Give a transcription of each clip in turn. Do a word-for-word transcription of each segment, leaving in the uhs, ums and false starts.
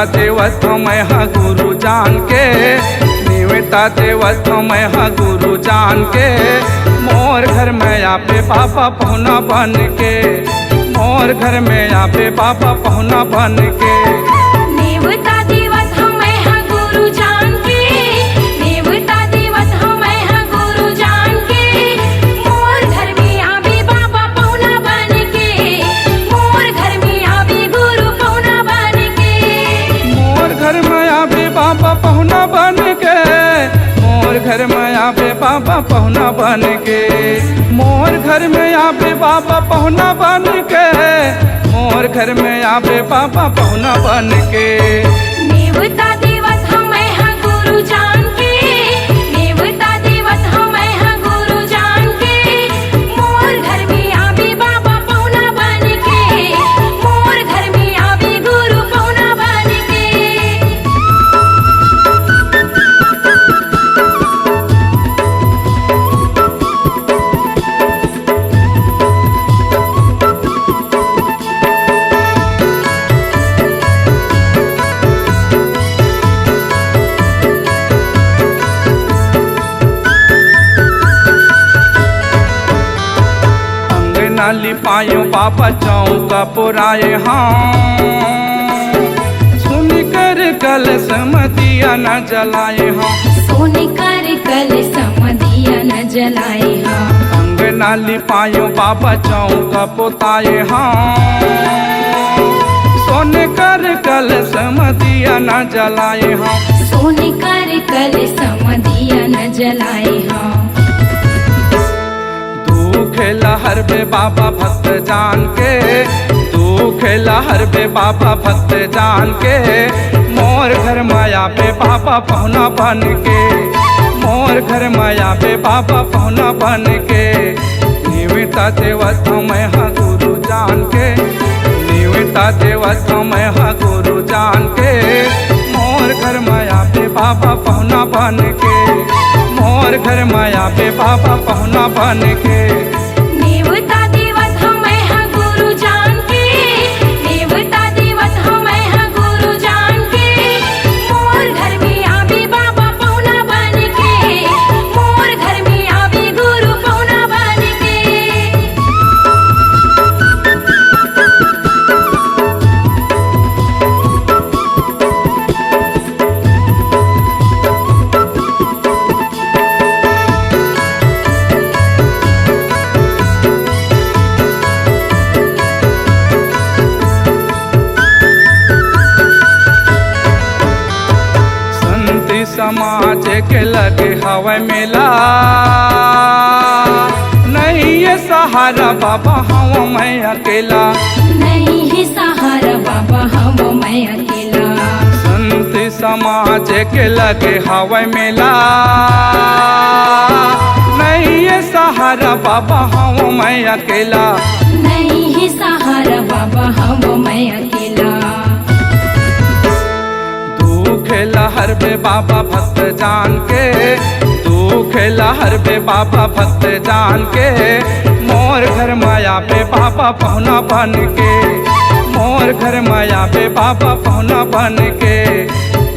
देवत हँव मैं ह गुरु जान के, नेवता देवत हँव मैं ह गुरु जान के, मोर घर में आबे बाबा पहुना बन के, मोर घर में आबे बाबा पहुना बन के। नेवता देवत हँव मैं ह गुरु जान के, नेवता देवत हँव मैं ह गुरु जान के, मोर घर में आबे बाबा पहुना बन के, मोर घर में आबे गुरु पहुना बन के। मोर घर में आबे बाबा पहुना बन के, मोर घर में आबे बाबा पहुना बन के, मोर घर में आबे बाबा पहुना बन के, मोर घर में आबे बाबा पहुना बन के। नेवता देवत हँव मैं ह गुरु जान के, नेवता देवत हँव मैं ह गुरु जान के, मोर घर में आबे बाबा पहुना बन के, मोर घर में आबे गुरु पहुना बन के। अंगना लिपायो बाबा चौका पुराए हँव, सुन कर कलश म दिया न जलाए हँव। सुन कर कलश म दिया न जलाए हँव। अंगना लिपायो बाबा चौका पुराए हँव, सुन कर कलश म दिया न जलाए हँव। सुन कर कलश म दिया न जलाए हँव। दुख ला हरबे बाबा भक्त जान के, दुख ला हरबे बाबा भक्त जान के, मोर घर में आबे बाबा पहुना बन के, मोर घर में आबे बाबा पहुना बन के। नेवता देवत हँव मैं ह गुरु जान के, नेवता देवत हँव मैं ह गुरु जान के, मोर घर में आबे बाबा पहुना बन के, मोर घर में आबे बाबा पहुना बन के। नेवता देवत हँव मैं ह गुरु जान के, नेवता देवत हँव मैं ह गुरु जान के, मोर घर में आबे बाबा पहुना बन के, मोर घर में आबे गुरु पहुना बन के। संत समाज के लगे हवय मेला, नहीं ये सहारा बाबा हँव मैं अकेला। नहीं हे सहारा बाबा हँव मैं अकेला। संत समाज के लगे हवय मेला, नहीं ये सहारा बाबा हँव मैं अकेला। नहीं हे सहारा बाबा हँव मैं अकेला। दुख ला हरबे बाबा भक्त जान के, दुख ला हरबे बाबा भक्त जान के, मोर घर में आबे बाबा पहुना बन के, मोर घर में आबे बाबा पहुना बन के।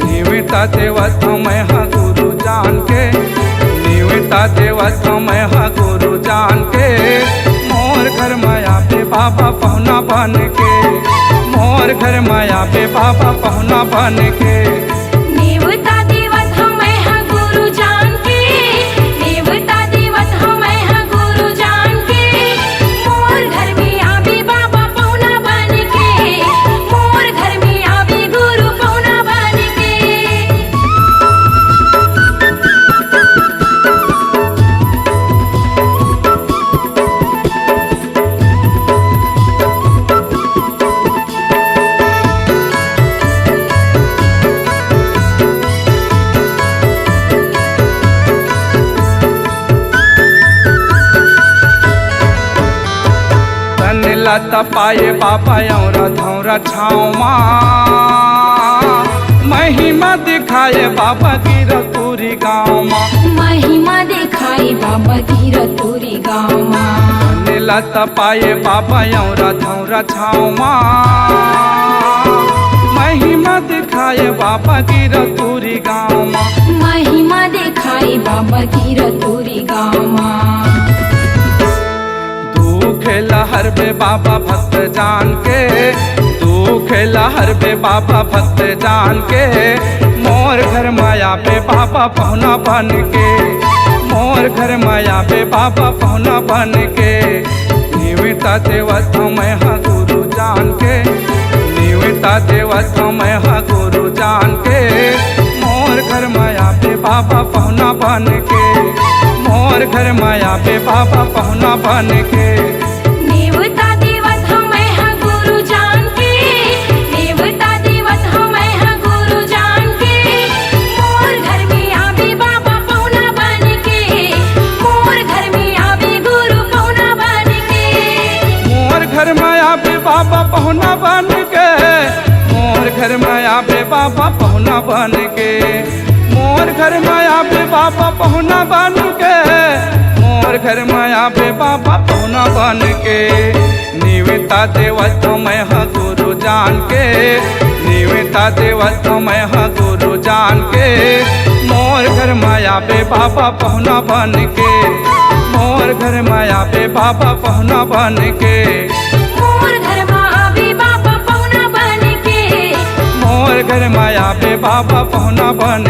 नेवता देवत हँव मैं ह गुरु जान के, नेवता देवत हँव मैं ह गुरु जान के, मोर घर में आबे बाबा पहुना बन के, मोर घर में आबे बाबा पहुना बन के। नेवता देवत हँव मैं ह गुरु जान के, नेवता देवत हँव मैं ह गुरु जान के, मोर घर में आबे बाबा पहुना बन के, मोर घर में आबे गुरु पहुना बन के। तन ला तपाए बाबा औरा धौरा छाँव मा, महिमा दिखाए बाबा गिरतुरी गाँव मा। महिमा दिखाए बाबा गिरतुरी गाँव मा। तन ला तपाए बाबा औरा धौरा छाँव मा, महिमा दिखाए बाबा गिरतुरी गाँव मा। महिमा दिखाए बाबा गिरतुरी गाँव मा। दुख ला हरबे बाबा भक्त जान के, दुख ला हरबे बाबा भक्त जान के। मोर घर मा आबे बाबा पहुना बन के, मोर घर मा आबे बाबा पहुना बन के। नेवता देवत हँव मैं हा गुरु जान के, नेवता देवत हँव मैं हा गुरु जान के। मोर घर मा आबे बाबा पहुना बन के, मोर घर मा आबे बाबा पहुना बन के। नेवता देवत हँव मैं हा गुरु जान के, नेवता देवत हँव मैं हा गुरु जान के। मोर घर में आबे बाबा पहुना बन के, मोर घर में आबे गुरु पहुना बन के। मोर घर मा आबे बाबा पहुना बन के, मोर घर मा आबे बाबा पहुना बन के। मोर घर मा आबे बाबा पहुना बन के, मोर घर मा आबे बाबा पहुना बन के। नेवता देवत हँव मैं हा गुरु जान के, नेवता देवत हँव मैं हा गुरु जान के। मोर घर मा आबे बाबा पहुना बन के, मोर घर मा आबे बाबा पहुना बन के। मोर घर मा आबे बाबा पहुना बन के, मोर घर मा आबे बाबा पहुना बन